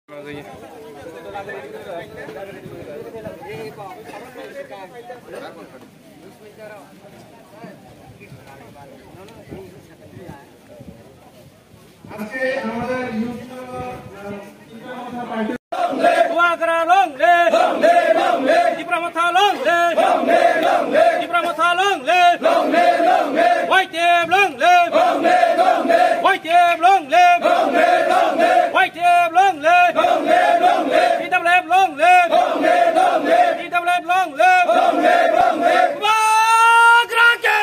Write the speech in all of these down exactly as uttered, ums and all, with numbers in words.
আজকে আমাদের ইউপি, আহ, Bubagra long live! Long live, long live! Tipra Motha long live! Long live, long live! Tipra Motha long live! Long live, long live! Y T F long live! Long live, long live! Y T F long live! Long live, long live! Y T F long live! Long live, long live! T W F long live! Long live, long live! T W F long live! Long live, long live! Bubagra ke!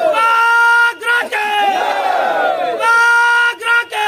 Bubagra ke! Bubagra ke!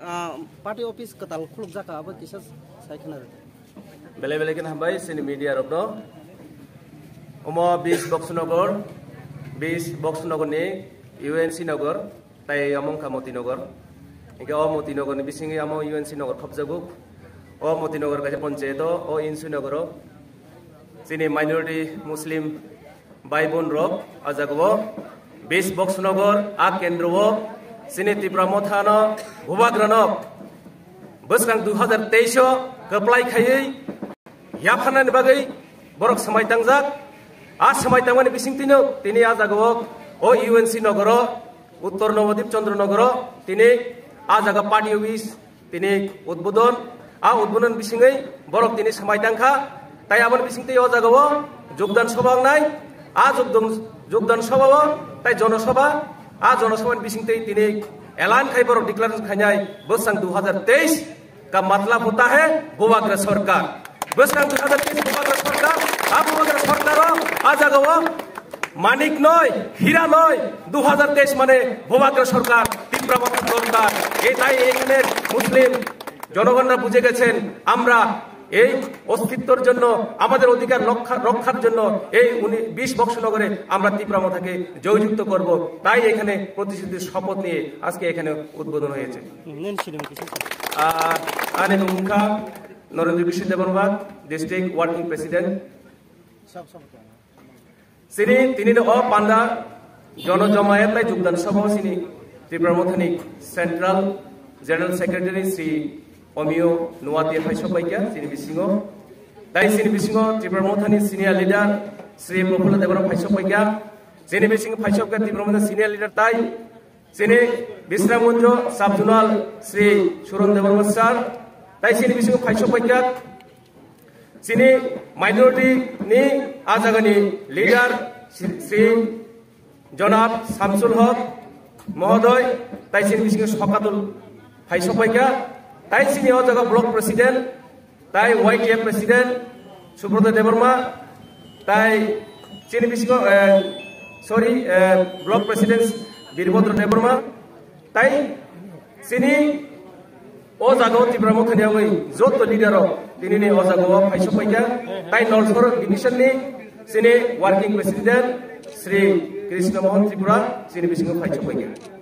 Ah, party office kwtal khulukjak kha, abo kisa sai khna rw. Belai belai kheno hambai chini media rokno. Omo bis Boxnogor, bis Boxnogor ni U N C Nogor, tai omo wngkha Moti Nogor. Hingke o Moti Nogor ni bisingo omo U N C Nogor khopjago. O Moti Nogor kaisa panchayat o, o Insu Nogor o. Chini minority Muslim Bhai bon rok, o jaga o bis Boxnogor a kendro o chini Tipra Motha no Bubagra no bwskang dui hazar teis o kwplai khaiwi yapharnani bagwi borok swmai tangjak. A swmai tangmani bisingtwi no tini a jaga o, o U N C Nogor o, Uttor Nobodip Chandra Nogor o tini a jaga party office tini udbodon, a udbodon bisingwi borok tini swmai tangkha, tai aboni bisingtwi o jaga o jogdan sabha wngnai, a jogdan, jogdan sabha o tai jonosabha, a jonosabha ni bisingtwi tini elan khai borok declaration khainai bwsang dui hazar teis ka matlab hota hai Bubagra sarkar, bwsang dui hazar teis Bubagra sarkar, a Bubagra sarkar o a jaga o Manik noi, hira noi, dui hazar teis mane Bubagra sarkar, Tipra Motha sarkar. এটাই এখানে মুসলিম জনগণরা বুঝে গেছেন, আমরা এই অস্তিত্বর জন্য, আমাদের অধিকার রক্ষা, রক্ষার জন্য এই উনি-, বিশ বক্সনগরে আমরা তিপ্রা মথাকে জয়যুক্ত করব। তাই এখানে প্রতিশ্রুতির শপথ নিয়ে আজকে এখানে উদ্বোধন হয়েছে। আর আনে মুখা Narendra Krishna Debbarma, district working president. Chini, tini no o panda jono joma yatlai jogdan sabha o chini Tipra Mothani Central General Secretary Sri Omio Nuatia phai sokpaikha chini bisingo. Tai chini bisingo Tipra Mothani senior leader Sri Prafulla Debbarma phai sokpaikha. Chini bisingo phai sokpaikha Tipra Mothani senior leader tai chini Bisramganj sub-zonal Sri Suron Debbarma sir. Tai chini bisingo phai sokpaikha chini minority ni a jagani leader Sri Jonab Samsul Hok Mohodoy, tai chini bisingo Sokatul phai sokpaikha, tai chini o jaga block president, tai Y T F president Subroto Debbarma, tai chini bisingo, eh, sorry, eh, block president Birbhadra Debbarma, tai chini o jaga o Tipra Mothani yagwi joto leader rok tini ni o jaga o phai sokpaikha, tai Nalsor division ni chini working president Sri Krishna Mohan Tripura chini bisingo phai sokpaikha.